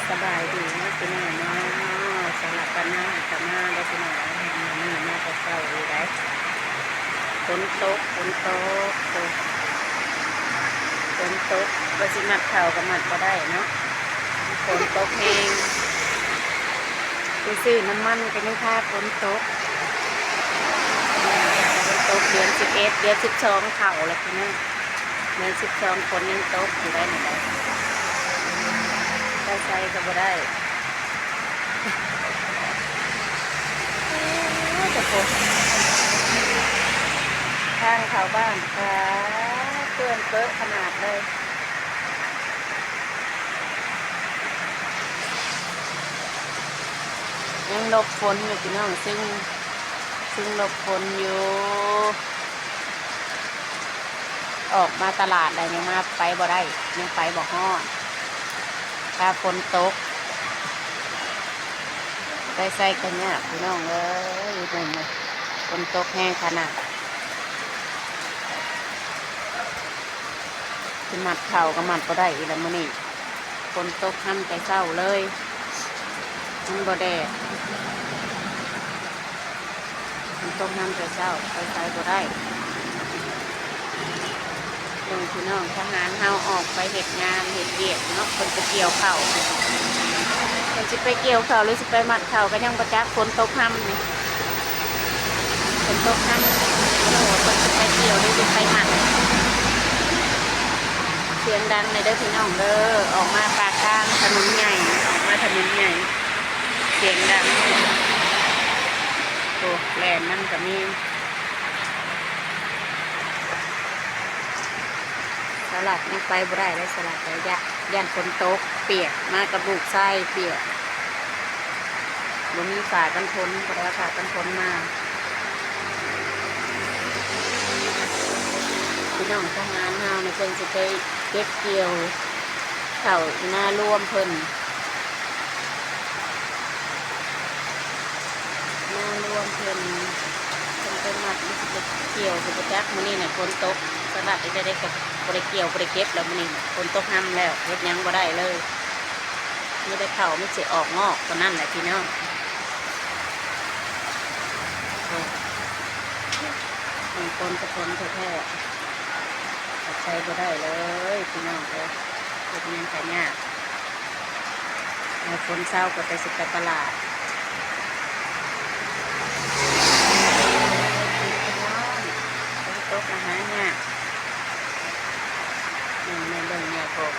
ສະບາຍດີເນາະພີ່ນ້ອງເນາະ ສຳລັບບ້ານນາຫາກະມາເດີພີ່ນ້ອງເອີຍ ມື້ນີ້ມາແຕ່ເຊົ້າຢູ່ໃດ໋ ຝົນຕົກ ຝົນຕົກ ຝົນຕົກ ວ່າຊິມັດເຂົ້າກໍມັດບໍ່ໄດ້ເນາະ ຝົນຕົກແຮງ ໄປຊື້ນ້ຳມັນກໍຍັງພາຝົນຕົກ ຝົນຕົກເດືອນສິບເອັດ ເດືອນສິບສອງເຂົ້າແລ້ວພີ່ນ້ອງ. ເດືອນສິບສອງຝົນຍັງຕົກຢູ່ໄດ໋ນີ້ໄດ໋ ໄປໃສກໍບໍ່ໄດ້ ໂອ້ຍ ແຕ່ຝົນ ທາງເຂົ້າບ້ານກະເປື້ອນເປິະຂະໜາດເລີຍ ຍັງຫຼົບຝົນຢູ່ພີ່ນ້ອງ ຊຶ່ງ ຊຶ່ງຫຼົບຝົນຢູ່. ອອກມາຕະຫຼາດແລ້ວຍັງມາໄປບໍ່ໄດ້ ຍັງໄປບໍ່ຮອດ ຖ້າຝົນຕົກ ໄປໃສກໍຍາກພີ່ນ້ອງເອີຍ ເບິ່ງເດີ ຝົນຕົກແຮງຂະໜາດ ຊິມັດເຂົ້າກໍມັດບໍ່ໄດ້ອີກແລ້ວມື້ນີ້ ຝົນຕົກຮຳແຕ່ເຊົ້າເລີຍ ມັນບໍ່ແດດ ຝົນຕົກຮຳແຕ່ເຊົ້າ ໄປໃສບໍ່ໄດ້ ເບິ່ງພີ່ນ້ອງ ທະຫານເຮົາອອກໄປເຮັດງານເຮັດວຽກເນາະ ເພິ່ນໄປກ່ຽວເຂົ້າ ເພິ່ນຊິໄປກ່ຽວເຂົ້າ ຫຼືຊິໄປມັດເຂົ້າກໍຍັງບໍ່ຈັກ ຝົນຕົກຮຳນີ້ ຝົນຕົກຮຳ ບໍ່ຮູ້ວ່າເພິ່ນຊິໄປກ່ຽວ ຫຼືຊິໄປມັດ ສຽງດັງແດ່ເດີພີ່ນ້ອງເດີ ອອກມາປາກທາງຖະໜົນໃຫຍ່ ອອກມາຖະໜົນໃຫຍ່ ສຽງດັງ ໂອ້ ແລ່ນນຳກໍມີ ສະຫຼັດຍັງໄປບໍ່ໄດ້ເລີຍ ສະຫຼັດກໍຢ້ານ ຢ້ານຝົນຕົກ ປຽກ ມາກັບລູກຊາຍປຽກ ບໍ່ມີຜ້າກັນຝົນ ບໍ່ໄດ້ເອົາຜ້າກັນຝົນມາ ພີ່ນ້ອງທະຫານເຮົານີ້ ເພິ່ນຊິໄປເກັບກ່ຽວເຂົ້ານາລວມເພິ່ນ ນາລວມເພິ່ນ ເພິ່ນໄປມັດ ຫຼືຊິໄປກ່ຽວ ຊິບໍ່ຈັກ ມື້ນີ້ນະຝົນຕົກ ສະຫຼັດເຮັດແນວໃດກໍບໍ່ໄດ້ກ່ຽວ ບໍ່ໄດ້ເກັບແລ້ວມື້ນີ້ນະ ຝົນຕົກຮຳແລ້ວ ເຮັດຫຍັງບໍ່ໄດ້ເລີຍ ມີແຕ່ເຂົ້າມັນຊິອອກງອກເທົ່ານັ້ນແຫຼະພີ່ນ້ອງ ໂອ້ ມັນຝົນກໍຝົນແທ້ໆ ໃຊ້ບໍ່ໄດ້ເລີຍພີ່ນ້ອງເອີຍ ເຮັດຫຍັງກໍຍາກ ໃຫ້ຝົນເຊົາກໍໄປ ຊິໄປຕະຫຼາດ ຝົນຕົກມາຫາຍາກ ນີ້ແມ່ເບິ່ງແມ່ໂພດ